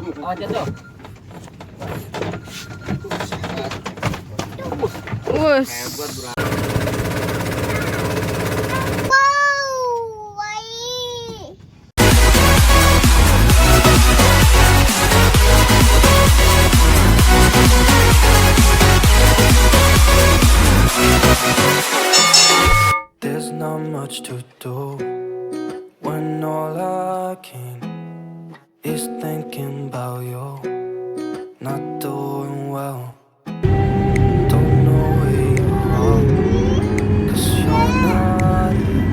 Oh, jatuh. Wus. Hebat, bro. There's not much to do when all I can is thinking about you. Not doing well, don't know where you are, 'cause you're not here.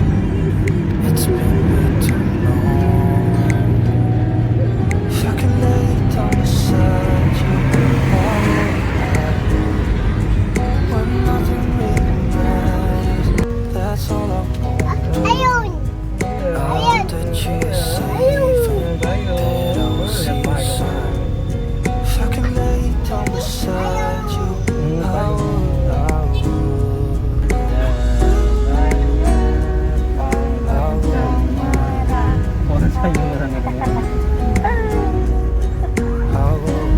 It's been way too long. If I can lay down beside you, when nothing really matters, that's all I want. I hope that you're safe and that I'll see you soon. If I can lay down beside you, I would, I would. I would. Orang sayuran apa? I would.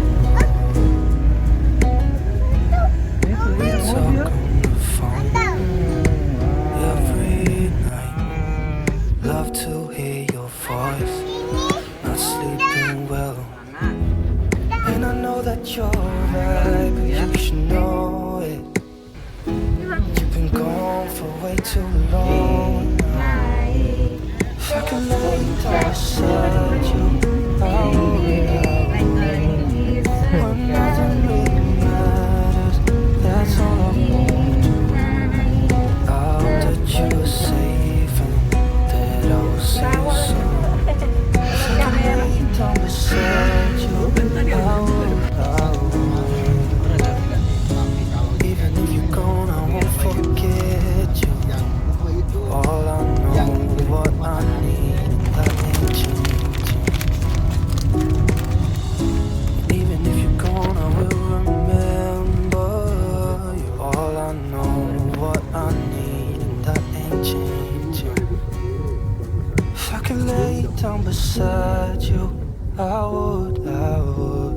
We talk on the phone every night. Love to hear your voice. Not sleeping well. And I know that you're right, but you should know it. You've been gone for way too long. If I can lay down beside you, I would. When nothing really matters, that's all I want. I hope that you're safe and that I'll see you soon. If I can lay down beside you, I would, I would. Even if you're gone, I won't forget you. All I know, what I need, that ain't changing. Even if you're gone, I will remember you. All I know, what I need, and that ain't changing. If I could lay down beside you, I would, I would.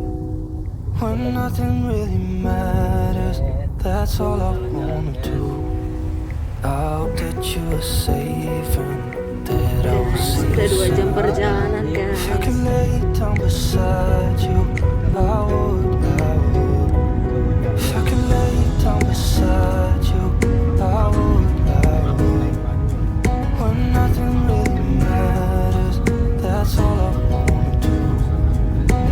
When nothing really matters, that's all I wanna do. I hope that you're safe and that I'll see you Sudah 2 jam soon. perjalanan, If I guys. could lay down beside you, I would, I would. If I could lay down beside you, I would, I would. When nothing really matters, that's all I wanna do.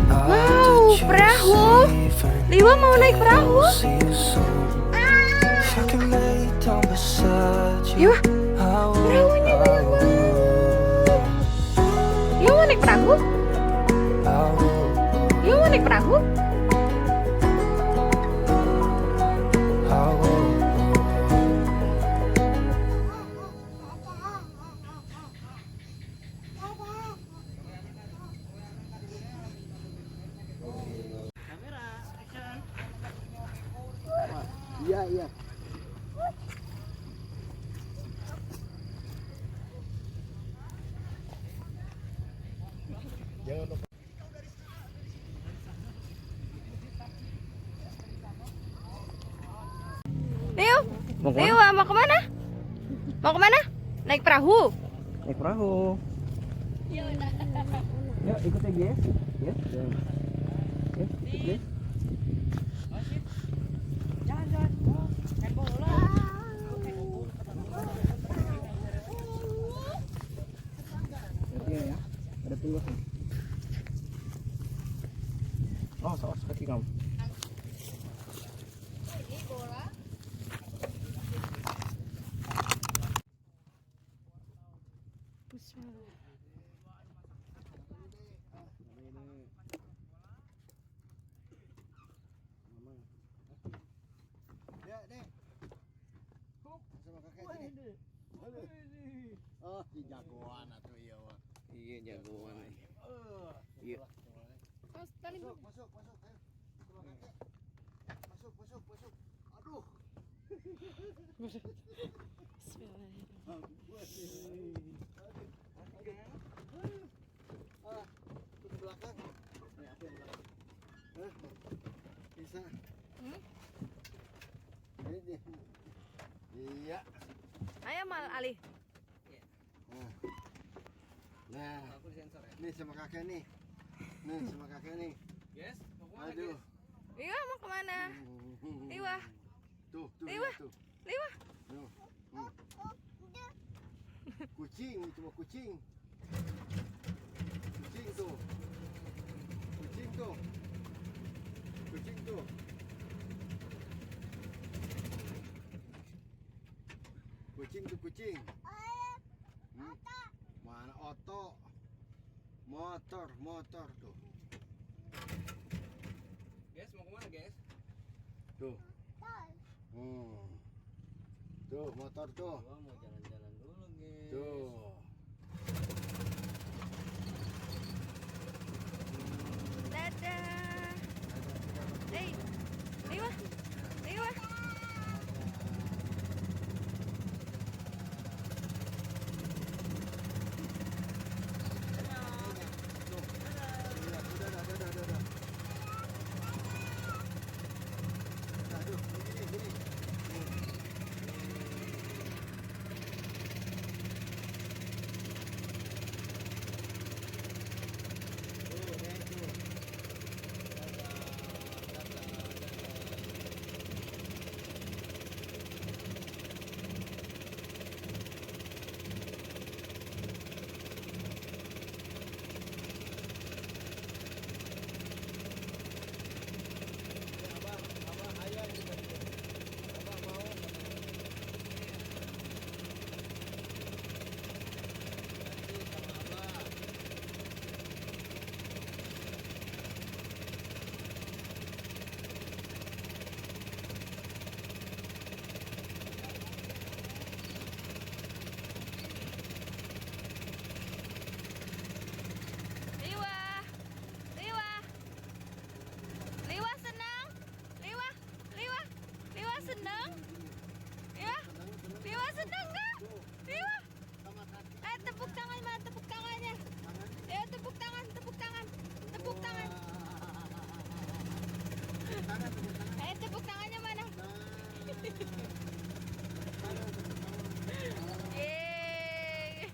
I hope that you're perahu. safe and Liwa mau naik that perahu. I'll see you soon. If I could lay down beside you, Liwa, I would, perahunya I banyak would, Liwa mau naik perahu? I would, Liwa mau naik perahu? I would. Iya, iya. Jangan lupa. Liwa, Liwa mau kemana? Mau kemana? Naik perahu? Naik perahu. Yuk, ikut aja ya. Ya. Ya, ikut ya. Ya, ada puluh. Oh, saus kaki kamu. Oh, jagoan atuh ieu mah. Iya, jagoan. Iya. Masuk, ayo. Masuk. Aduh. Ke belakang. Iya. Ayo Mal Ali. Nah, Aku disensor ya. nih sama kakek nih. Nih sama kakek nih. Yes, mau kemana Aduh. guys? Iya mau kemana? Iwa. Tuh, Iwa. lihat tuh. Iwa. Tuh. Kucing, itu mah kucing. Kucing tuh. Kucing tuh. Kucing tuh. Kucing tuh kucing. Mana oto? Motor tuh. Guys, mau kemana guys? Tuh. Tuh motor tuh. Gua mau jalan-jalan dulu guys. Tuh. Dadah. Hey. Iwa. Iwa. Tepuk tangannya mana? Yeay.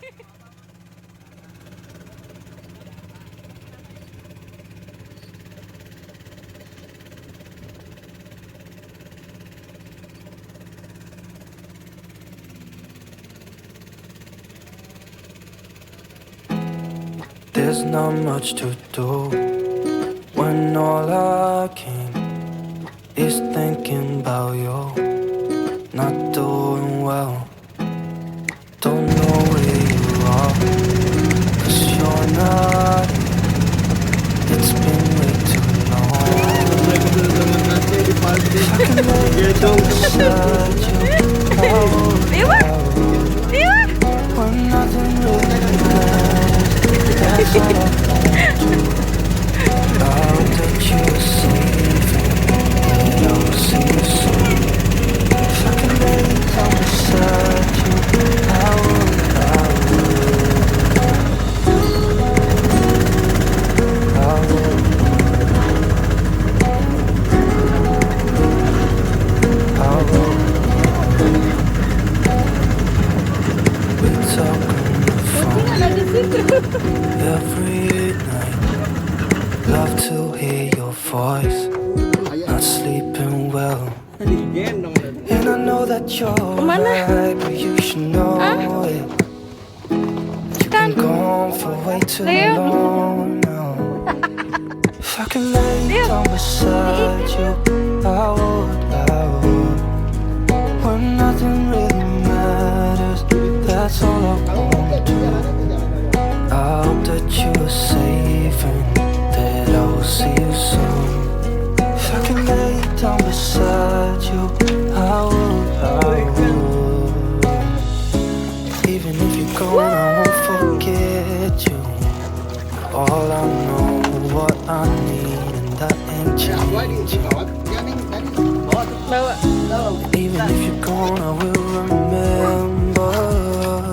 There's not much to do when all I can is thinking about you. Not doing well, don't know where you are, 'cause you're not here. It's been way too long. If I can lay down beside you, I would. When nothing really matters, that's all I want to. I hope that you're safe and I'll see you soon. If I can lay down beside you, I would. We talk on the phone every night. Love to hear your voice. Not sleeping well. And I know that you're right, but you should know it. You've been gone for way too long now. If I can lay down beside you, I would. When nothing really matters, that's all I want to. I hope that you are safe and that I will see you soon. If I can lay down beside you, I would. Even if you're gone, I won't forget you. All I know, what I need, and that ain't changing. Even if you're gone, I will remember.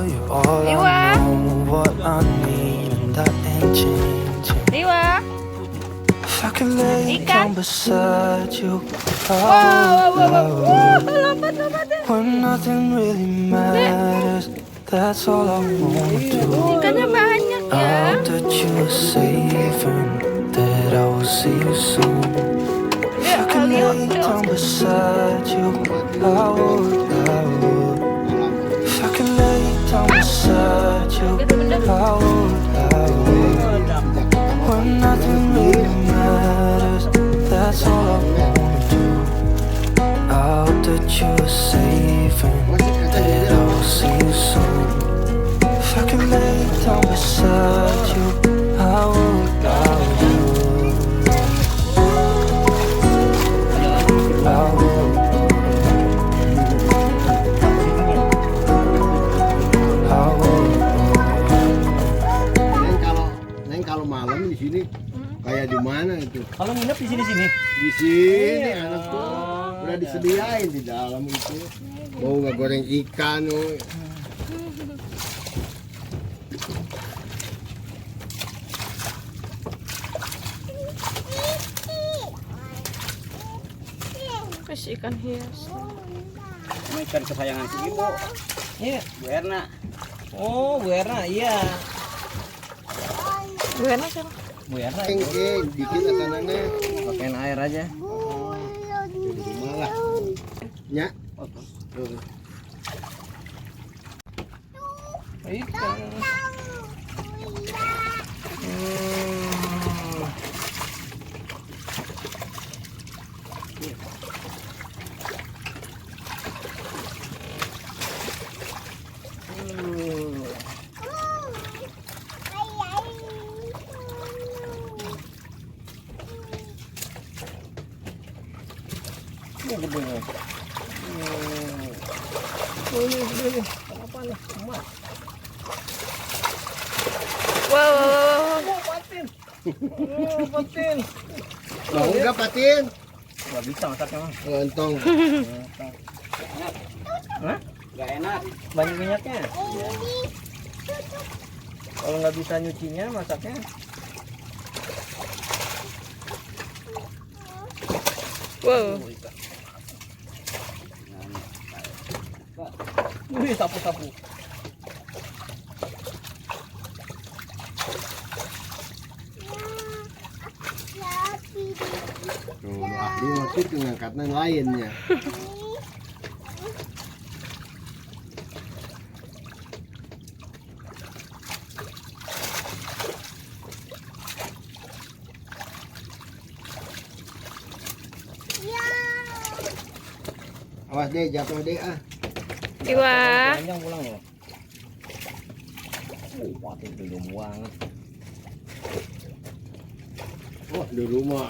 You're all I know, what I need, and that ain't changing. Iwa. If I I can lay Ikan. down beside you, Lompat. when nothing really matters. That's all I wanna do. Ikannya banyak I ya. hope that you are safe and that I will see you soon. If I can lay down beside you, I would. If I can lay down beside you, I would. When nothing really matters, that's all I wanna do. I hope that you are safe and that I will see you soon. If I can lay down beside you, I would. Neng kalau malam di sini kayak di mana itu? Kalau nginep di sini. Di sini anak tuh udah disediain di dalam itu. Mau nggak goreng ikan, oh. Terus ikan hias. Ini ikan kesayangan si ibu. Iya, Bu Erna. Oh, Bu Erna, iya. Bu Erna siapa? Bu Erna. Keng, dikit atanannya. Pakein air aja. Malah. Nya. Ikan. Wow. Patin. Mau nggak patin? Nggak bisa masaknya, Mang. Lontong. Hah? Nggak enak. Banyak minyaknya. Kalau nggak bisa nyucinya, masaknya. Wow. Wih, sapu-sapu. Tuh, ahli maksud ngangkatnya lainnya. Awas deh, jatuh deh ah. Iwa. Panjang pulang loh. Patin belum banget. Oh, di rumah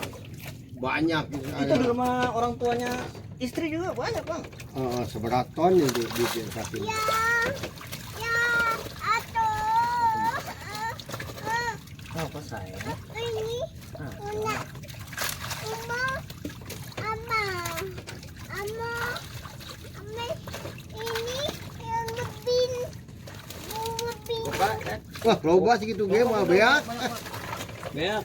banyak. Itu di rumah orang tuanya istri juga banyak, Bang. Seberat ton itu di sapi. Apa saya? Wah, loba segitu ge mah beak. Beak.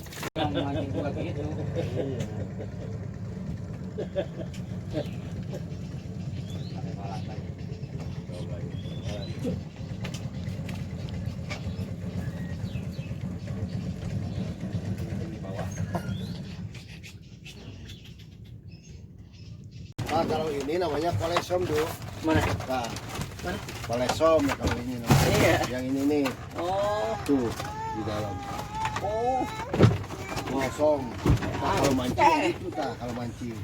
Nah, kalau ini namanya kolesom, Du. Mana? Nah, Mana? kolesom ya kalau ini namanya. Iya. Yang ini nih, Oh. tuh di dalam. Oh. Kosong. Nah, kalau mancing itu tah, kalau mancing.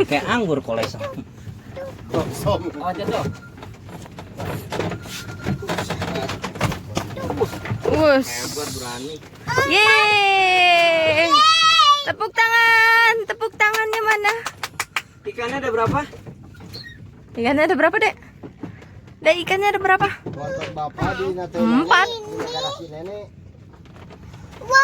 Kayak anggur kolesa. Kosong. Aja tuh. Wus. Hebat berani. Yeay. Tepuk tangan. Tepuk tangannya mana? Ikannya ada berapa? Ikannya ada berapa, Dek? Dek, ikannya ada berapa? Buat bapak di nate 4. Ini kasih nenek. Wow,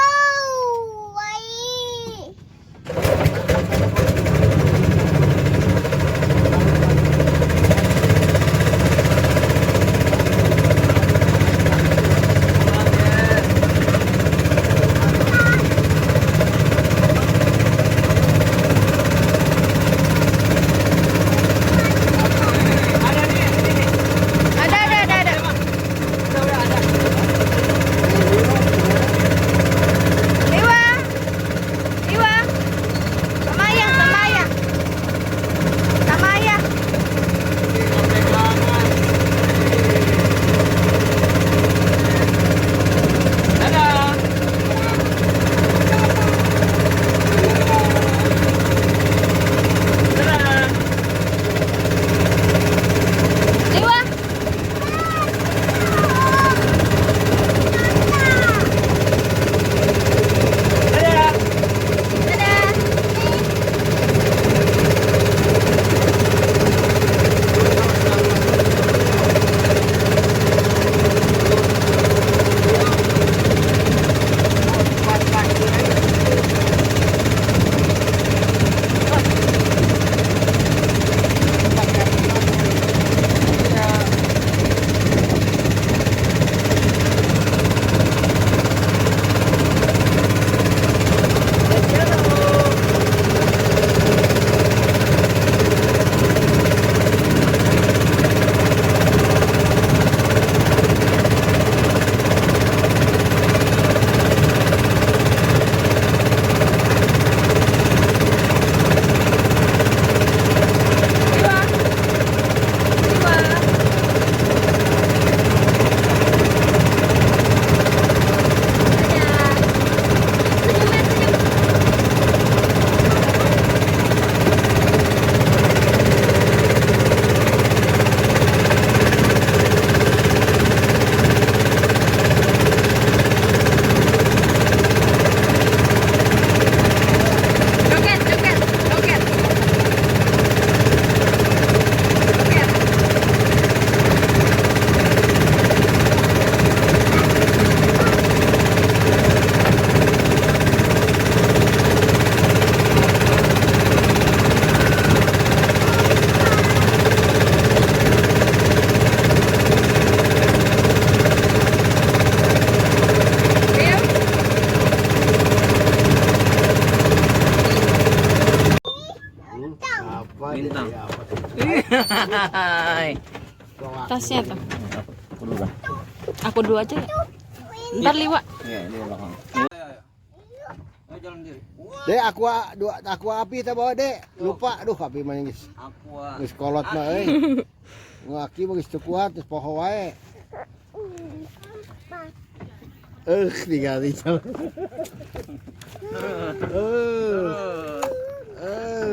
aja Bintang. ya, apa tuh. Tasnya tuh. Aku dulu lah. Aku dua aja ya. Ntar liwa. Iya, di belakang. Ayo jalan diri. Dek, aku api kita bawa dek. Lupa, aduh api mana guys. Aqua. Geus kolot mah euy. Ngaki mah geus teu kuat, geus poho wae. Diganti sama.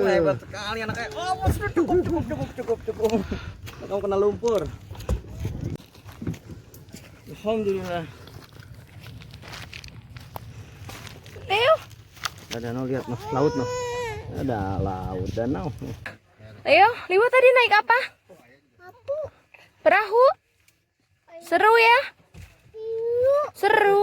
Hebat sekali anaknya. Oh, cukup. Kamu kena lumpur. Alhamdulillah. Leo. Ada no lihat no, laut no. Ada laut danau. Leo, liwa tadi naik apa? Perahu. Seru ya? Seru.